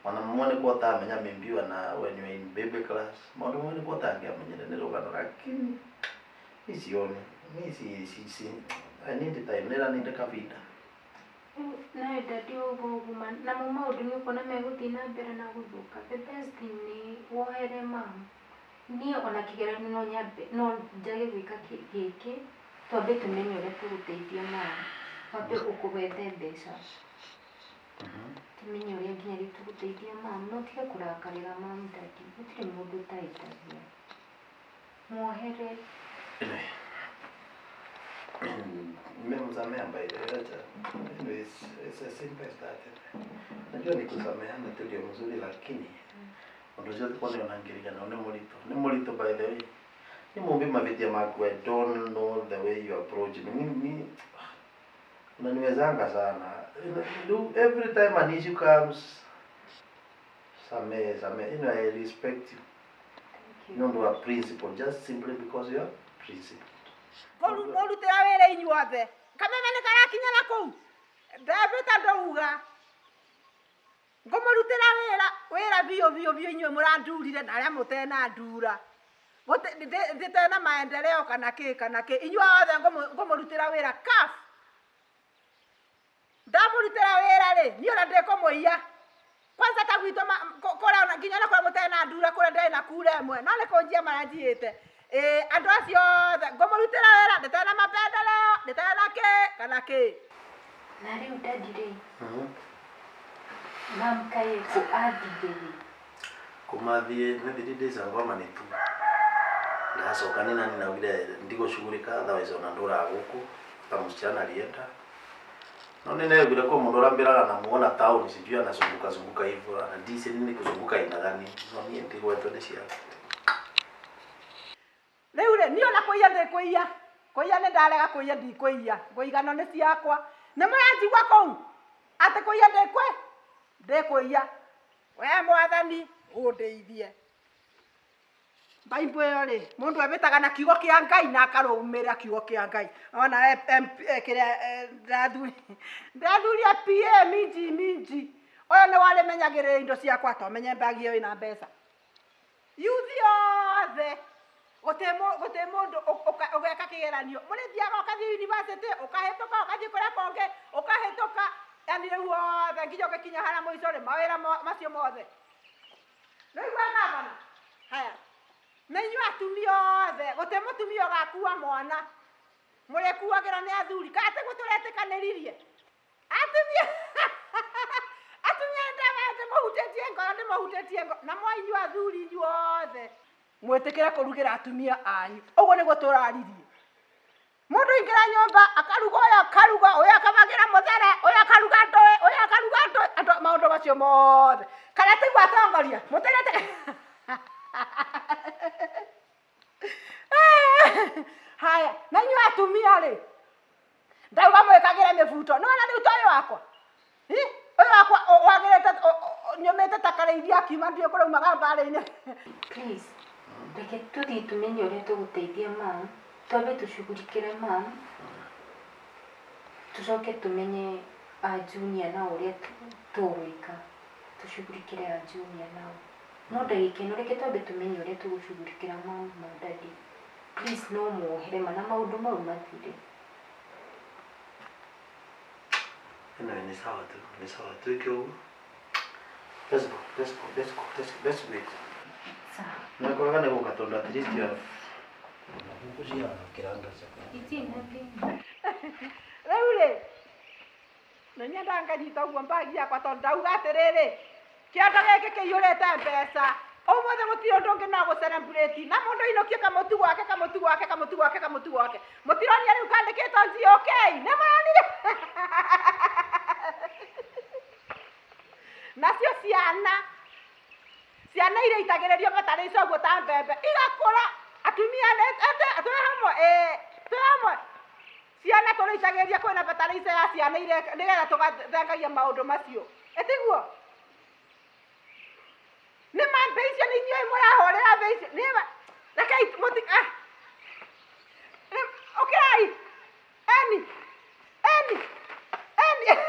Ona mamwe nĩ ũtamenya maybe ona when you are in baby class. Maũndũ mamwe nĩ ũtangĩamenyire nĩ rũgano lakini mi sioni. Mi si I need time. Nĩra need kavinda. Nawe daddy ũguo ũguo namo maũndũ nĩ ũkuona megũthiĩ na mbere na gũthũka. The best thing nĩ wohere mom. Niĩ ona kĩgeranio no nyambe no njage gwĩka gĩkĩ twambe tũmenye ũrĩa tũgũteithia mom. Wambe ũkũwethe mbeca. Tũmenye ũrĩa nginya rĩu tũgũteithia mom. No ũtige kũrakarĩra mom daddy. Gũtirĩ mũndũ ũtahĩtagia. Muohere. Nimemsamea by the way. Anyway, it's as simple as that. Najua ni kusameheana tu ndio mzuri lakini undu ucio tuko ni onangirikana ni mũritũ. Ni mũritũ by the way. Ni mumbi mavitia maku. I don't know the way you approach me. Ni unaniwezanga sana. Every time an issue comes, samehe. You know, I respect you. Thank you. No ndo principle just simply because you are principled. Ngũrutĩra wĩra inyuothe. Kameme nĩ karakinya na kũu. Ndambĩta ndauga. Ngũmũrutĩra wĩra biũ biũ biũ inyuĩ mũrandurire na arĩa mũtena ndura. Ndĩtena maendeleo kana kĩ kana kĩ. Inyuĩ othe ngũmũrutĩra wĩra CAF. Ndamũrutĩra wĩra rĩ, niĩ ona ndĩkũmũiya. Kwanza ta gwitũ kũrĩa ona nginya ona kũrĩa mũtena ndura kũrĩa ndarĩ na kura ĩmwe. No nĩ kũnjia maranjiĩte. Andũ acio othe ngũmũrutĩra wĩra ndĩtena mapendeleo, ndĩtena kĩ kana kĩ. Na rĩu daddy rĩ, mam kaĩ kũ athire rĩ? Kumathiĩ nĩ 3 days ago ama nĩ 2. Ndacoka nĩ nani naugire ndigũcugurika otherwise ona ndũraga gũkũ ta msichana alienda. No nĩ negire kwa mũndũ ũrambĩraga namuona town sijui anazunguka zunguka hivyo anadisi nini kuzunguka aina gani. No niĩ ndigwetwo nĩ ciana. Rĩu rĩ, niĩ ona kũiya ndĩkũiya. Kũiya nĩ ndarega kũiya ndikũiya. Ngũigano nĩ ciakwa. Nĩ mũranjigua kũu? Atĩ kũiya ndĩkũiya. We mwathani ũndeithie. Baibũ ĩyo rĩ, mũndũ ebĩtaga na kiugo kĩa Ngai na akarũmĩrĩra kiugo kĩa Ngai. Ona kĩrĩa ndathuria PA minji minji. Ũyũ nĩ warĩmenyagĩrĩra indo ciakwa tomenye mbagi ĩyo ĩna mbeca. Yuthi othe gũtirĩ mũndũ ũgeka kĩgeranio. Mũrĩthiaga ũkathiĩ university, ũkahĩtũka, ũkathiĩ kũrĩa kũngĩ, ũkahĩtũka. Yani rĩu othe nginya ũgĩkinya harĩa mũico rĩ, mawĩra macio mothe. Nĩwaigua gavana? Haya. Na inyuĩ atumia othe, gũtirĩ mũtumia ũgakua mwana. Mũrĩkuagĩrwo nĩ athuri. Kana tiguo tũretĩkanĩririe? Atumia atumia ndĩmũhutĩtie ngoro, ndĩmũhutĩtie ngoro. Na mwa inyuĩ athuri inyuothe. Mwĩtĩkĩre kũrugĩra atumia anyu. Ũguo nĩguo tũraririe. Mũndũ aingĩra nyũmba akaruga ũyũ akaruga ũyũ akabagĩra mũthere ũyũ akaruga ndũĩ ũyũ akaruga ndũĩ andũ maũndũ macio mothe. Kana tiguo atongoria? Mũtĩrĩte Haya, na inyuĩ atumia rĩ, ndauga mwĩkagĩre mĩbuto. Nĩwona rĩu ta ũyũ wakwa? Ĩ, ũyũ wakwa wagĩrĩte nyũmĩte ta karĩithia akiuma ndiũĩ kũraumaga mbarĩ-inĩ. Please, reke tũthiĩ tũmenye ũrĩa tũgũteithia mam, twambe tũcugurikĩre mam, tũcoke tũmenye a Junior nao ũrĩa tũgwĩka, tũcugurikĩre a Junior nao. No ndagĩka ĩno reke twambe tũmenye ũrĩa tũgũcugurikĩra mam na daddy. Please no muohere ma na maũndũ mau mathire. Anyway, ni sawa tu, ni sawa tu ikiwa huko. Let's go, let's go, let's go, let's wait. Sawa. Na kwa kana guka tondu at least you have kucia kiranga chako. Rĩu rĩ, nĩ nyendaga nganyita ũguo mbagi yakwa tondũ ndauga atĩrĩrĩ, kĩondo gĩkĩ kĩiyũrĩte mbeca. Ũmũthĩ gũtirĩ ũndũ ũngĩ no gũ celebrate na mũndũ ainũkie kamũtu gwake kamũtu gwake kamũtu gwake kamũtu gwake. Mũtironire rĩu kandĩkĩtwo GOK? Nĩ mũronire? Nacio ciana ciana iria itagĩrĩrio bataraitha ũguo ta mbembe igakũra atumia twĩ hamwe ĩĩ twĩ hamwe ciana tũrĩitagĩrĩria kwĩna bataraitha ya ciana iria nĩgetha tũgathengagia maũndũ macio ĩtiguo nĩ ma mbei icio nĩ inyuĩ mũrahũrĩra mbei icio nĩ ma rekei mũti ah ũkĩrai eni eni eni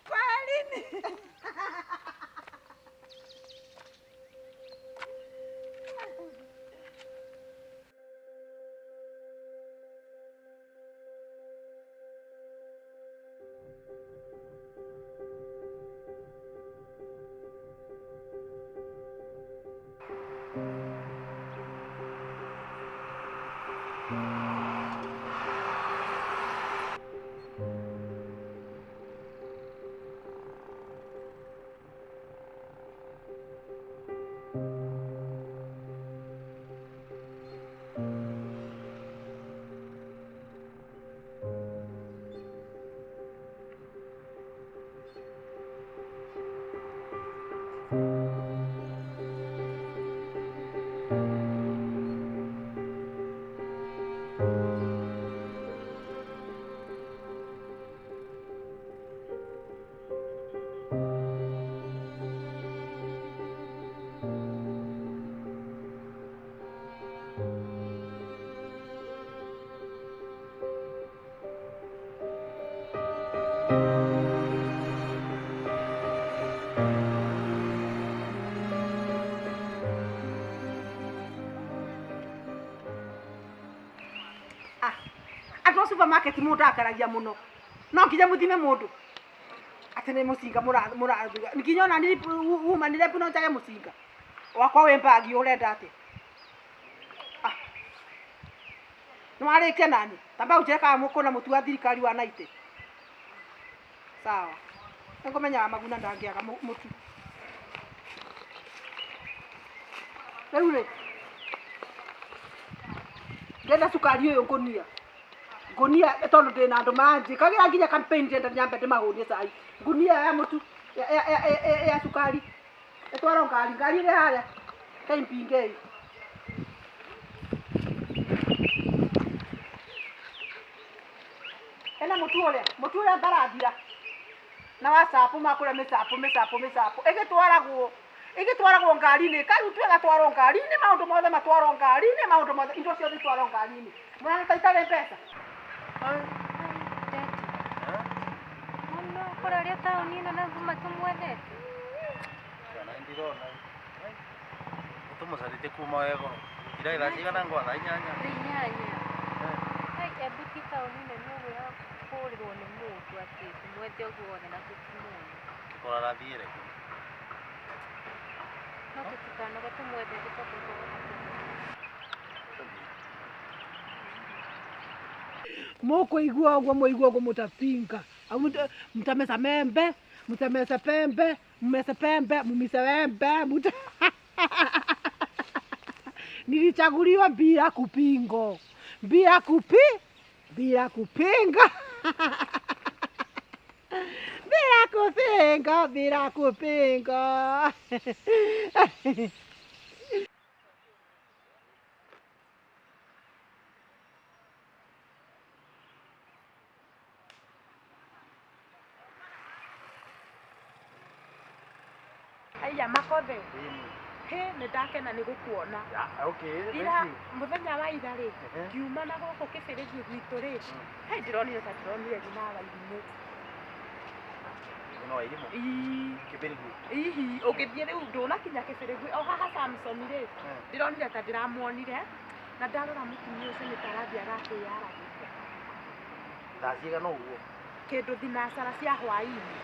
Kwaherini. Andũ a supermarket mũndũ akaragia mũno no nginya mũthime mũndũ atĩ nĩ mũcinga mũrathuga nginya ona niĩ umanire no njage mũcinga wakwa wĩ mbagi ũrenda atĩa nĩ warĩkia nani tamba ũnjĩre kana kwĩna mũtu wa thirikari wa 90 sawa nĩngũmenya wa maguna ndangĩaga mũtu rĩu rĩ ndĩrenda cukari ũyũ ngũnia ngunia tondu ndina andu maranjikagira nginya campaign ndĩrenda nyambe ndĩmahũnie cai ngunia ya mũtu ya cukari ĩtwarwo ngari ngari ĩrĩ harĩa kaimpingei ĩna mũtu ũrĩa ndarathira na wa chapo makũrĩa mĩchapo mĩchapo mĩchapo ĩgĩtwaragwo ngari-inĩ ĩkarutwo ĩgatwarwo ngari-inĩ maũndũ mothe matwarwo ngari-inĩ maũndũ mothe indo ciothe itwarwo ngari-inĩ mwana ta itarĩ mbeca. Mũno kũraria taũni ĩno na nguma tũmwethete. Kana ndirona. Tũmũcarĩtie kuma wegoro. Ira thaa cigana ngwa thaa inyanya. Thaa inyanya. Ai, embu ti taũni nene ũguo ya kũũrĩrwo nĩ mũndũ atĩ tũmwethe ũguo wothe na tũtimuone. Kĩkora arathiĩre kũ? No tũtikanoge tũmwethete tondũ tũkũhota kũmuona. Mũkũigua ũguo mũigua ũguo mũtapinga Au mtameza membe, mtameza pembe, mmeze pembe, mumise wembe, muta Nilichaguliwa bila kupingo. Bila kupi? Bila kupinga. Bila kupinga, bila kupinga. Aya makothe. He nĩ ndakena nĩ gũkuona. Okay. Ira mũthenya wa ira rĩ, ngiuma na gũkũ kĩbĩrĩgi gwitũ rĩ, he ndĩronire ta ndĩronire nyina wa irimũ. No irimũ. Ii. Kĩbĩrĩgi. Ihi, ũngĩthiĩ rĩu ndũnakinya kĩbĩrĩgwi o haha Samson rĩ, ndĩronire ta ndĩramuonire na ndarora mũtumia ũcio nĩ ta arathiaga akĩyaragĩria. Thaa cigana ũguo? Kĩndũ thinacara cia hwaĩ-inĩ.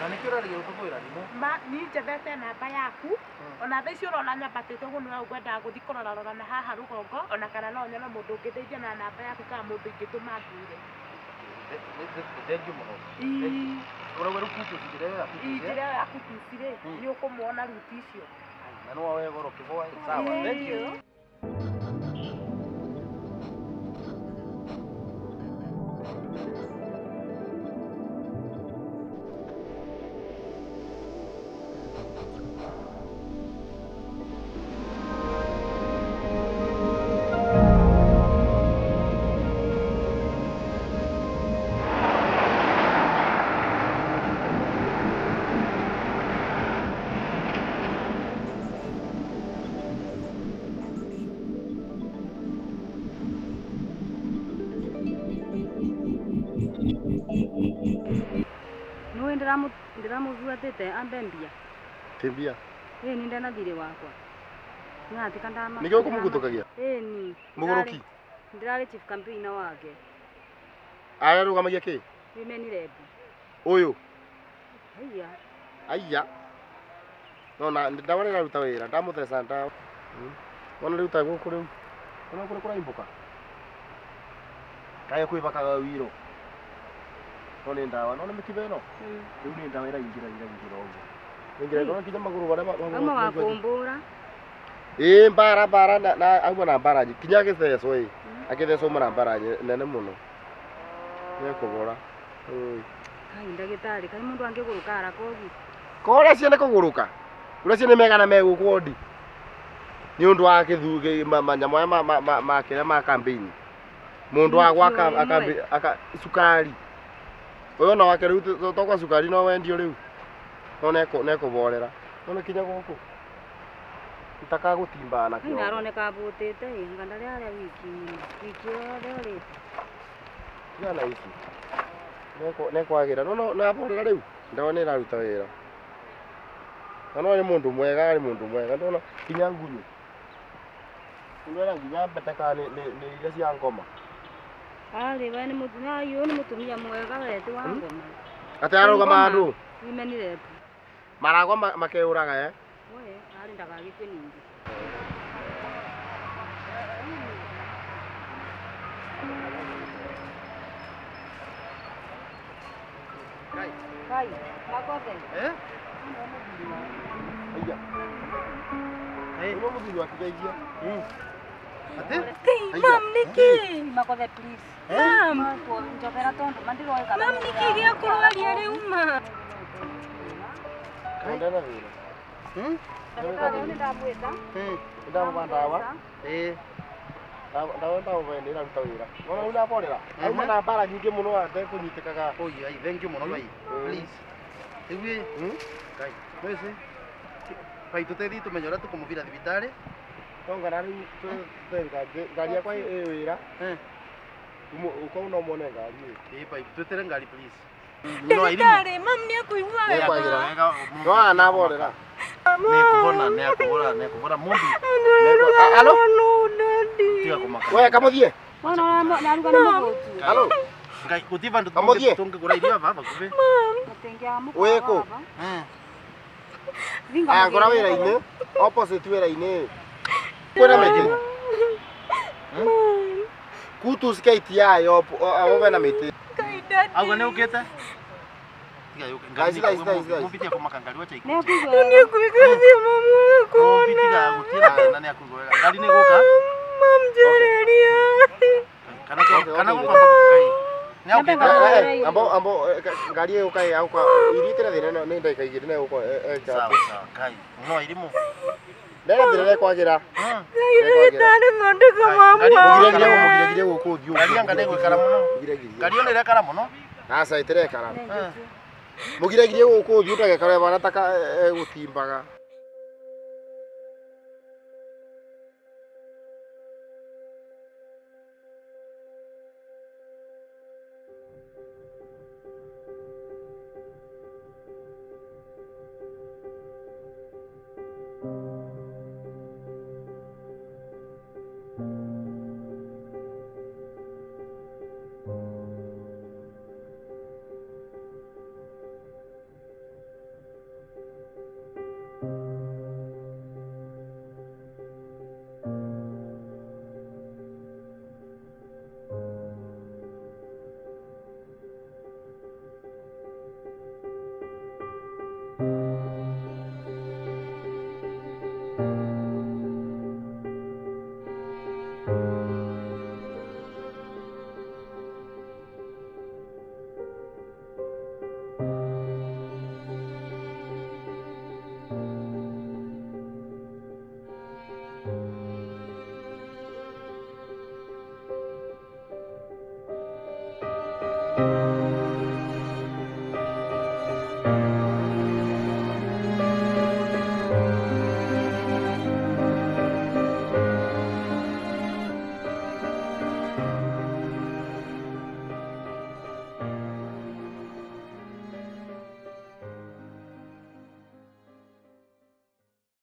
Na nĩkĩo ũrageria gũtũbũĩra thimũ? Ma ni njethete namba yaku ona thaa ici ũrona nyambatĩte ũguo nĩwe ngwendaga gũthiĩ kũrorarora na haha rũgongo ona kana no nyone mũndũ ũngĩndeithia na namba yaku kana mũndũ ingĩtũma ngwĩre. Thank you mũno. Ii. Ũrauga rĩu kutu njĩra ĩyo ya kutu. Ii, njĩra ĩyo ya kutuci rĩ, nĩ ũkũmuona ruti icio. Na no woe goro kĩboa. Sawa. Thank you. Nĩũĩ ndĩramũbuatĩte ambe mbia. Ti mbia. Ĩni ndena thirĩ wakwa. Nĩatika ndama. Nĩkĩo ũkũmũguthũkagia? Ĩni. Mũgũrũki? Ndĩrarĩ chief campaigner wake. Ararũgamagia kĩ? Women rep. Ũyũ. Haiya. Aiya. No na ndawa nĩraruta wĩra, ndamũtheca ndawa. Wona rĩu ta gũkũ rĩu. Wona kũrĩ kũraimbũka. Kaĩ kwĩbakaga wiro. No nĩ ndawa, no nĩ mĩkiba ĩno. Rĩu nĩ ndawa ĩraingĩra ĩraingĩra ũguo. Ĩraingĩra ĩrona nginya magũrũ marĩa Auma wa kũmbũra. Ĩĩ mbara mbara na auma na mbara kinya agĩthecwo ĩ. Agĩthecwo auma na mbara nene mũno. Nĩekũbora. Kai ndagĩtarĩ, kai mũndũ angĩgũrũka haraka ũguo. Ko ũrĩa ciene kũgũrũka? Ũrĩa ciene megana me gũkũ wondi. Nĩ ũndũ wa gĩthu manyamũ aya ma kĩrĩa ma campaign. Mũndũ wa gwaka aka cukari. Ũyũ ona wake rĩu tokwa cukari no wendio rĩu. No nekũborera. Nona kinya gũkũ. Itakagũtimbana kĩo. Nĩ aroneka abũtĩte ĩ, anga ndarĩ arĩa wiki ng'ima. Wiki yothe ũrĩte. Tigana ici. Nekwagĩra. No no aborera rĩu. Ndawa nĩ ĩraruta wĩra. Na no nĩ mũndũ mwega, nĩ mũndũ mwega. Ndona kinya ngunyu. Mũndũ ena nginya mbete kana nĩ iria cia ngoma. Arĩ we nĩ mũtumia, ũyũ nĩ mũtumia mwega we ti wa ngoma. Atĩ arũgama andũ. Women rep. Maragwa makeũraga eh? We, arĩ ndagagĩkue ningĩ. Kai, makothe. Eh? Aiya. Ũyũ mũthuri waku geithia. Atĩ? Mam, nĩkĩ? Makothe please. Mam. Njobera tondũ mandiroĩ kana. Mam, nĩkĩ gĩa kũrwaria rĩu ma? Ndena wĩra. Ndagĩtarĩ ũyũ nĩndamwĩta. Ndamũba ndawa. Ĩĩ. Ndawa ndamũba nĩ ĩraruta wĩra. Wona rĩu naborera. Auma na mbara nyingĩ mũno atekũnyitĩkaga. Oi, ai, thank you mũno bai. Please. Rĩu ĩ. Kai, nwĩci. Bai tũteithie tũmenye ũrĩa tũkũmũbira thibitarĩ. No ngana rĩu ngari yakwa ĩ wĩra. Ũkorwo no muone ngari ĩ. Ĩĩ bai, twĩtere ngari please. Ndagĩtarĩ, mam nĩ ekũigua wega. No anaborera. Nĩekũhona, nĩekũhona, nĩekũhona mũndũ. Alo? Tiga kũmaka. We kamũthiĩ. Wona naruga nĩ mũgũtu. Alo? Ngai, gũtirĩ vandũ Kamũthiĩ. tũngĩgũra irio aba hakuhĩ. Wĩ kũ? Aya ngora wĩra-inĩ. Opposite wĩra-inĩ. Kwĩna mĩtĩ. Kutu skate yayo abo bena miti. Auga nĩ ũkĩte? Tiga yũke. Guys, guys, guys, guys. Mũmbi tiga kũmaka ngari wacha ikũ. Nĩakuigua mamu Mũmbi tiga gũtira thĩna nĩ akuigua wega. Ngari nĩ gũka? Mamjereria. Kana kana gũkwamba ngai. Nĩ aukĩte? Eh, ambo ambo ngari ĩyo kai au kwa iritira thina nĩ ndagĩka igĩrĩ na gũkwa Sawa sawa kai. No irimũ. ndena thina nĩ kwagĩra. Ndagĩtarĩ thondeka mamu. Mũgiregirie mũgiregirie gũkũ ũthiũ. Ngari anga nĩ ĩgũikara mũno. Ngari ĩyo nĩ ĩrekara mũno. Aca ĩtirekara. Mũgiregirie gũkũ ũthiũ ndagekare bana ta egũtimbaga.